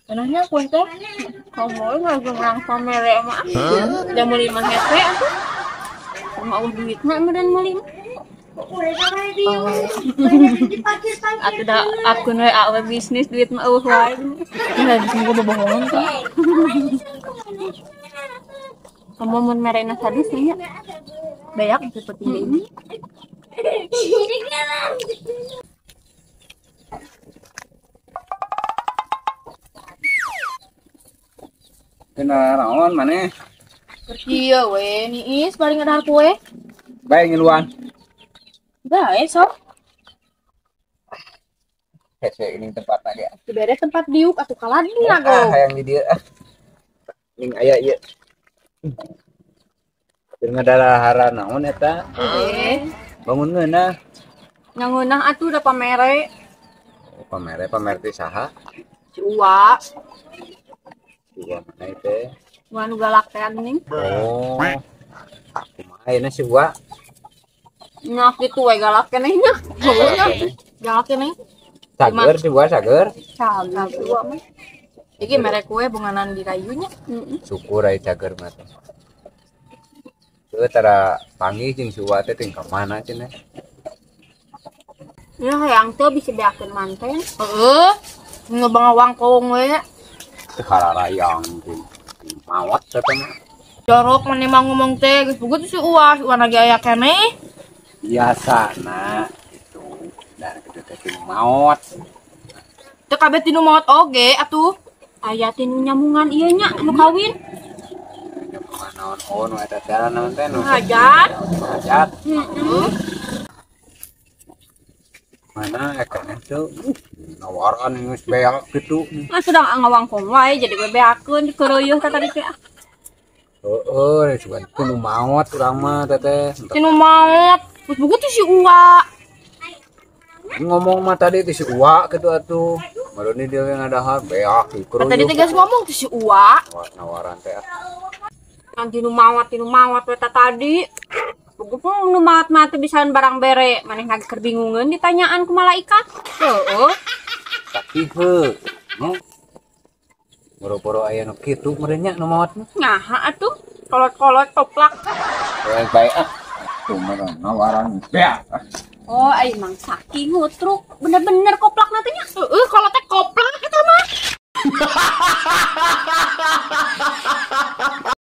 Enaknya kue teh. Kamu nggak ngerang pamere mah. Udah meuli mah hese atuh. Sama eueuh duitna meureun meuli. Atuh da akun we awe bisnis duit mah eueuh wae. Ini lagi semua bobohongan tuh. Kamu mun merena sadis nya. Beak seperti ini. Kena raon maneh. Iya we, niis paling ada kue. Bae ngiluan. Bae sok. Hese ini tempat lagi. Dibere tempat diuk atuh kaladina go. Ah, hayang di dieu ah. Ning aya ieu. Keur ngadalahara naon eta? Bangun ngeunah. Ngeunah atuh da pamere. Oh, pamere, pamere teh saha? Si Uwa. Uwa mana teh? Uwa nu galak teh geuning. Oh. Kumaha ayeuna si Uwa? Nah, kitu we galak keneh nya. Galak keneh. Sager si Uwa sager. Sager si Uwa mah. Iki mere kue bunganan dirayunya. Syukur aya cager mah teh. Teu tara panggih jeung si Uwa teh ka mana cenah. Ya hayang teu bisa beakeun manten. Heeh. Ngebangawangkong we. Teu hararayang jeung maot teh mah. Jorok maneh mah ngomong teh geus puguh si Uwa, si Uwa lagi aya keneh. Biasana gitu. Dan kitu teh tinu maot. Teu kabeh tinu maot oge atuh. Aya tinu nyamungan ieu nya nu kawin. Nyamungan naon oh nu eta teh naon teh nu hajat. Hajat. Heeh. Mana ekeneh tuh nawaran geus beak kitu. Mah sedang ngawangkong wae jadi bebeakeun dikeureuyeun teh tadi teh. Heeh, sugan tinu maot urang mah teh. Tinu maot. Geus buku teh si Uwa. Ngomong mah tadi teh si Uwa kitu atuh. Maroni dia yang ngadahar beak dikeureuyeun. Tadi teh geus ngomong teh si Uwa. Nawaran teh. Kan tinu maot we tadi. Buku pun nu maot mah teu bisaan barang bere, maneh lagi keur bingungeun ditanyaan ku malaikat. Heeh. Tapi heuh, nya. Boro-boro aya nu kitu meureun nya nu maot mah. Ngaha atuh, kolot-kolot toplak. Bae bae ah. Tuh mah nawaran beak. Oh, ai Mang Saki ngutruk, bener-bener koplak nanti nya. Heeh, kolot teh koplak eta mah.